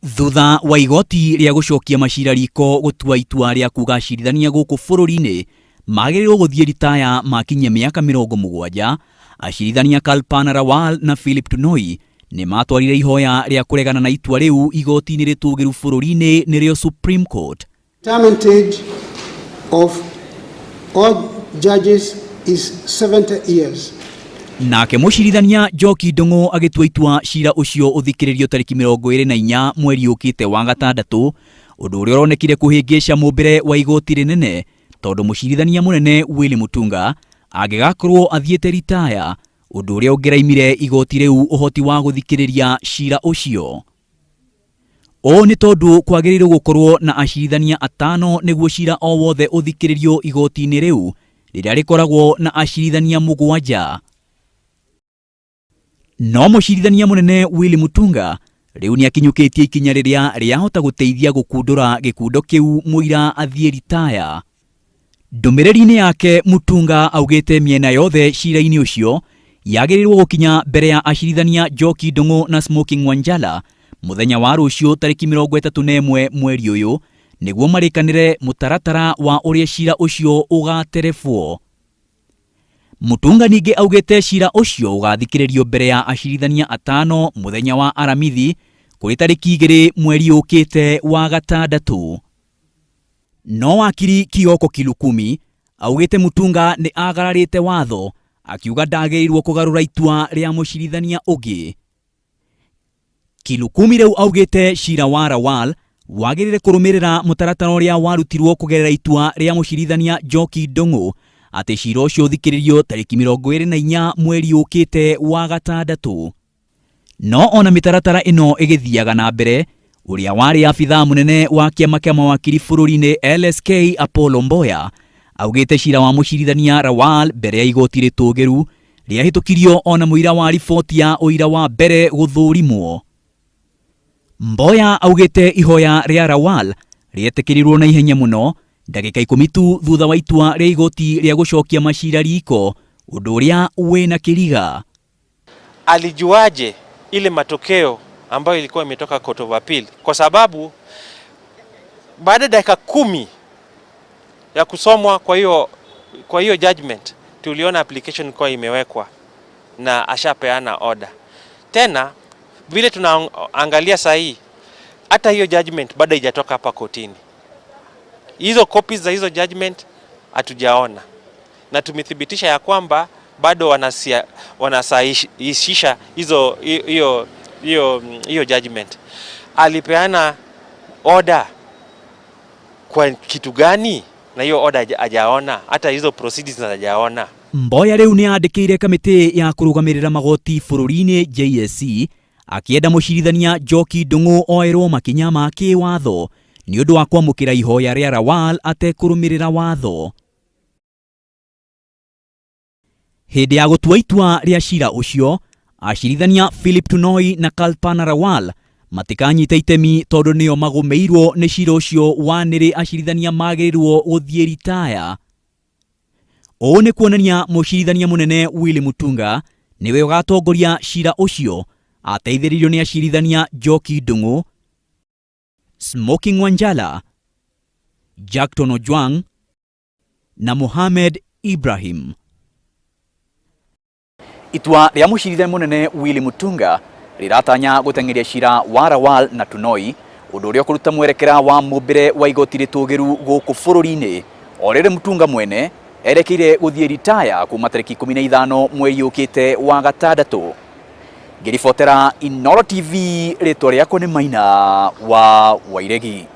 Thutha wa igoti rĩa gũcokia macira riko gũtua itua rĩa kuga acirithania gũkũ bũrũri-inĩ magĩrĩirwo gũthiĩ ritaya makinyia mĩaka 70, acirithania Kalpana Rawal na Philip Tunoi nĩ matwarire ihoya rĩa kũregana na itua rĩu igoti-inĩ rĩtũgĩru bũrũri-inĩ nĩrĩo Supreme Court. Retirement age of all judges is 70 years. Nake mũcirithania Njoki Ndung'u agĩtua itua cira ũcio ũthikĩrĩrio tarĩki 24 mweri ũkĩte wa gatandatũ, ũndũ ũrĩa ũronekire kũhĩngĩca mũmbĩre wa igoti rĩnene tondũ mũcirithania mũnene Willy Mutunga angĩgakorwo athiĩte ritaya, ũndũ ũrĩa ũngĩraimire igoti rĩu ũhoti wa gũthikĩrĩria cira ũcio. Ũũ nĩ tondũ kwagĩrĩirwo gũkorwo na acirithania atano nĩguo cira o wothe ũthikĩrĩrio igoti-inĩ rĩu rĩrĩa rĩkoragwo na acirithania mũgwanja. No mũcirithania mũnene Willy Mutunga rĩu nĩakinyũkĩtie ikinya rĩrĩa rĩahota gũteithia gũkundũra gĩkundo kĩu mũira athiĩ ritaya. Ndũmĩrĩri-inĩ yake Mutunga augĩte mĩena yothe cira-inĩ ũcio yagĩrĩirwo gũkinya mbere ya acirithania Njoki Ndung'u na Smoking Wanjala mũthenya wa rũciũ tarĩki 31 mweri ũyũ nĩguo marĩkanĩre mũtaratara wa ũrĩa cira ũcio ũgaterebwo. Mutunga ningĩ augĩte cira ũcio ũgathikĩrĩrio mbere ya acirithania atano mũthenya wa Aramithi kũrĩ tarĩki 2 mweri ũkĩte wa gatandatũ. No wakiri Kioko Kilukumi augĩte Mutunga nĩ agararĩte watho akiuga ndagĩrĩirwo kũgarũra itua rĩa mũcirithania ũngĩ. Kilukumi rĩu augĩte cira wa Rawal wagĩrĩire kũrũmĩrĩra mũtaratara ũrĩa warutirwo kũgerera itua rĩa mũcirithania Njoki Ndung'u atĩ cira ũcio ũthikĩrĩrio tarĩki 24 mweri ũkĩte wa gatandatũ. No ona mĩtaratara ĩno ĩgĩthiaga na mbere, ũrĩa warĩ abithaa mũnene wa kĩama kĩa mawakiri bũrũri-inĩ LSK Apollo Mboya augĩte cira wa mũcirithania Rawal mbere ya igoti rĩtũgĩru rĩahĩtũkirio ona mũira wa riboti ya ũira wa mbere gũthũrimwo. Mboya augĩte ihoya rĩa Rawal rĩetĩkĩrirwo na ihenya mũno ndagĩka ikũmi tu thutha wa itua rĩa igoti rĩa gũcokia macira riko, ũndũ ũrĩa wĩna kĩriga. Alijuaje ile matokeo ambayo ilikuwa imetoka Court of Appeal? Kwa sababu baada ya dakika 10 ya kusomwa kwa hiyo judgment tuliona application kwa imewekwa na ashapeana order. Tena vile tunaangalia saa hii, hata hiyo judgment bado haijatoka hapa kotini. Hizo copies za hizo judgment hatujaona, na tumethibitisha ya kwamba bado wanasahihisha hizo hiyo hiyo hiyo judgment. Alipeana order kwa kitu gani? Na hiyo order hajaona, hata hizo proceedings hajaona. Mboya rĩu nĩ andĩkĩire kamĩtĩ ya kũrũgamĩrĩra magoti bũrũri-inĩ JSC akĩenda mũcirithania Njoki Ndung'u oerwo makinya ma kĩwatho nĩ ũndũ wa kwamũkĩra ihoya rĩa Rawal atekũrũmĩrĩra watho. Hĩndĩ ya gũtua itua rĩa cira ũcio, acirithania Philip Tunoi na Kalpana Rawal matikanyita itemi tondũ nĩo magũmĩirwo nĩ cira ũcio wa nĩrĩ acirithania magĩrĩirwo gũthiĩ ritaya. Ũũ nĩ kuonania mũcirithania mũnene Willy Mutunga nĩwe ũgatongoria cira ũcio ateithĩrĩirio nĩ acirithania Njoki Ndung'u, Smoking Wanjala, Jackton Ojwang na Mohamed Ibrahim. Itua rĩa mũcirithania mũnene Willy Mutunga rĩratanya gũteng'eria cira wa Rawal na Tunoi, ũndũ ũrĩa ũkũruta mwerekera wa mũmbĩre wa igoti rĩtũgĩru gũkũ bũrũri-inĩ o rĩrĩ Mutunga mwene erekeire gũthiĩ ritaya kuma tarĩki 15 mweri ũkĩte wa gatandatũ. Ngĩribotera Inooro TV, rĩtwa rĩakwa nĩ Maina wa Wairegi.